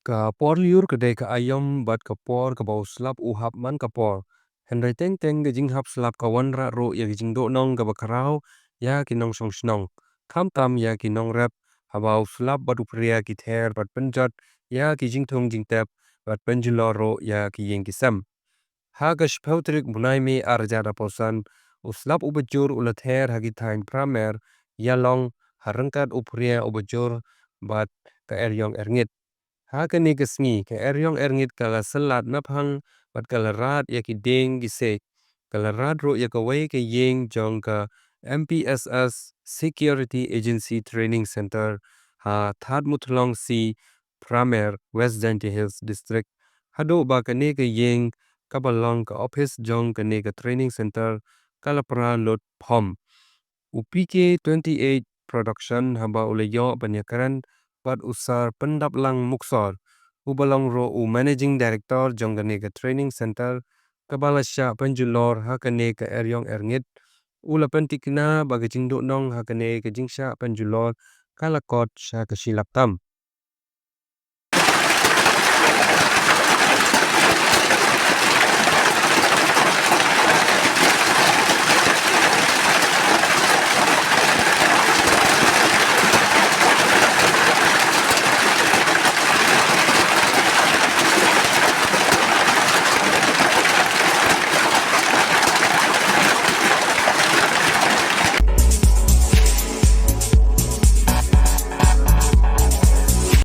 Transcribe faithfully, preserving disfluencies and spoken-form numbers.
Ka por lyiur ka dei ka aïom bad ka por kaba u slap u hap man ka por. Hynrei teng teng ka jinghap slap ka wanrah ruh ïa ka jingduhnong kaba khraw ïa ki nongshong shnong, khamtam ïa ki nongrep, haba u slap bad u phria ki ther bad pynjot ïa ki jingthung jingtep bad pynjulor ruh ïa ki ïing ki sem. Ha ka shiphew tarik bnai May arhajar arphew san, u slap uba jur u la ther ha ki thaiñ Pramer, Ïalong, ha ryngkat u phria uba jur bad ka eriong erngit. Ha kane ka sngi, ka eriong erngit ka la syllat naphang bad ka la rad ïa ki dieng ki siej. Ka la rad ruh ïa kawei ka ïing jong ka M P S S Security Agency Training Centre ha Thadmuthlong C, Pramer, West Jaintia Hills District. Haduh ba kane ka ïing kaba long ka ophis jong kane ka training centre ka la pra lut phom. U P K twenty-eight Production haba u la ïoh ban ïakren bad u Sar Pyndaplang Muksor, uba long ruh u Managing Director jong kane ka training centre kaba la shah pynjulor ha kane ka eriong erngit, u la pyntikna ba ka jingduhnong ha kane ka jingshah pynjulor ka la kot sha ka shi lak tam.